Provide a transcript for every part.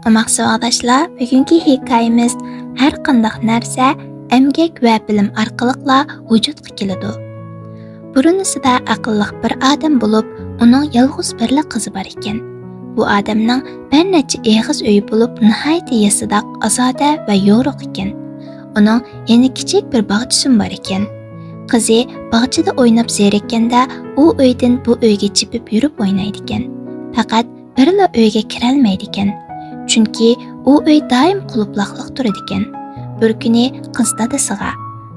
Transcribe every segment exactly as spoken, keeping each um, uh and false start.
ئوماق ساۋاقداشلار، بۈگۈنكى ھېكايىمىز ھەر قانداق نەرسە ئەمگەك ۋە بىلىم ئارقىلىقلا ۋۇجۇدقا كېلىدۇ. بۇرۇنىسىدا ئەقىللىق بىر ئادەم بولۇپ، ئۇنىڭ يالغۇز بىرلا قىزى بار ئىكەن. بۇ ئادەمنىڭ بىر نەچچە ئېغىز ئۆيى بولۇپ، ناھايىتى يېسىداق، ئازادە ۋە يورۇق ئىكەن. ئۇنىڭ يەنە كىچىك بىر باغچىسىمۇ بار ئىكەن. قىزى باغچىدا ئويناپ زېرىككەندە، ئۇ ئۆيدىن بۇ ئۆيگە چېپىپ يۈرۈپ ئوينايدىكەن. پەقەت بىرلا ئۆيگە كىرەلمەيدىكەن. چۈنكى ئۇ ئۆي دائىم قۇلۇپلاقلىق تۇرىدىكەن. بىر كۈنى قىز دادىسىغا،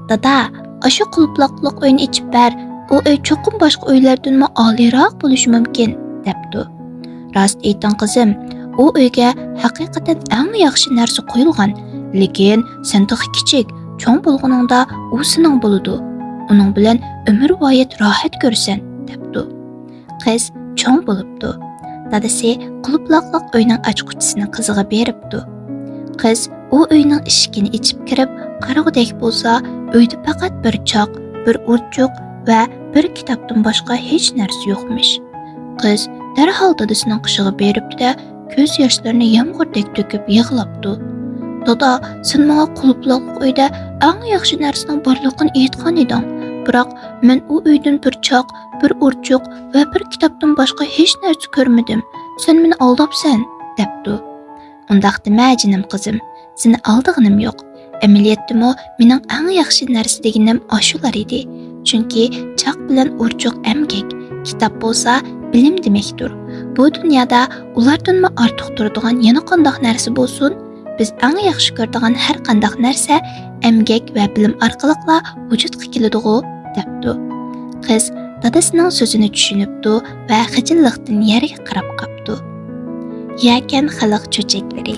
«دادا، ئاشۇ قۇلۇپلاقلىق ئۆينى ئېچىپ بەر، ئۇ ئۆي چوقۇم باشقا ئۆيلەردىنمۇ ئالىيراق بولۇشى مۇمكىن» دەپتۇ. «راست ئېيتىڭ قىزىم، ئۇ ئۆيگە ھەقىقەتەن ئەڭ ياخشى نەرسە قويۇلغان، لېكىن سەن تېخى كىچىك، چوڭ بولغىنىڭدا ئۇ سېنىڭ بولىدۇ. ئۇنىڭ بىلەن ئۆمۈرۋايەت راھەت كۆرىسەن» دەپتۇ. قىز چوڭ بولۇپتۇ. دادىسى قۇلۇپلاقلىق ئۆينىڭ ئاچقۇچىسىنى قىزىغا بېرىپتۇ. قىز ئۇ ئۆينىڭ ئىشىكىنى ئېچىپ كىرىپ قارىغۇدەك بولسا، ئۆيدە پەقەت بىر چاق، بىر ئۇرچۇق ۋە بىر كىتابتىن باشقا ھېچ نەرسە يوقمىش. قىز دەرھال دادىسىنىڭ قېشىغا بېرىپتۇ-دە، كۆز ياشلىرىنى يامغۇردەك تۆكۈپ يىغلاپتۇ. «دادا، سەن ماڭا قۇلۇپلاقلىق ئۆيدە ئەڭ ياخشى نەرسىنىڭ بارلىقىنى ئېيتقان ئىدىڭ. بىراق مەن ئۇ ئۆيدىن بىر چاق، بىر ئۇرچۇق ۋە بىر كىتابتىن باشقا ھېچ نەرسە كۆرمىدىم. سەن مېنى ئالداپسەن» دەپتۇ. «ئۇنداق دېمە، جېنىم قىزىم، سېنى ئالدىغىنىم يوق. ئەمەلىيەتتىمۇ مېنىڭ ئەڭ ياخشى نەرسە دېگىنىم ئاشۇلار ئىدى. چۈنكى چاق بىلەن ئۇرچۇق ئەمگەك، كىتاب بولسا بىلىم دېمەكتۇر. بۇ دۇنيادا ئۇلاردىنمۇ ئارتۇق تۇرىدىغان يەنە قانداق نەرسە بولسۇن؟ بىز ئەڭ ياخشى كۆرىدىغان ھەر قانداق نەرسە ئەمگەك ۋە بىلىم ئارقىلىقلا ۋۇجۇدقا كېلىدىغۇ» دەپتۇ. قىز دادىسىنىڭ سۆزىنى چۈشىنىپتۇ ۋە خىجىللىقتىن يەرگە قاراپ قاپتۇ. يەكەن خەلق چۆچەكلىرى.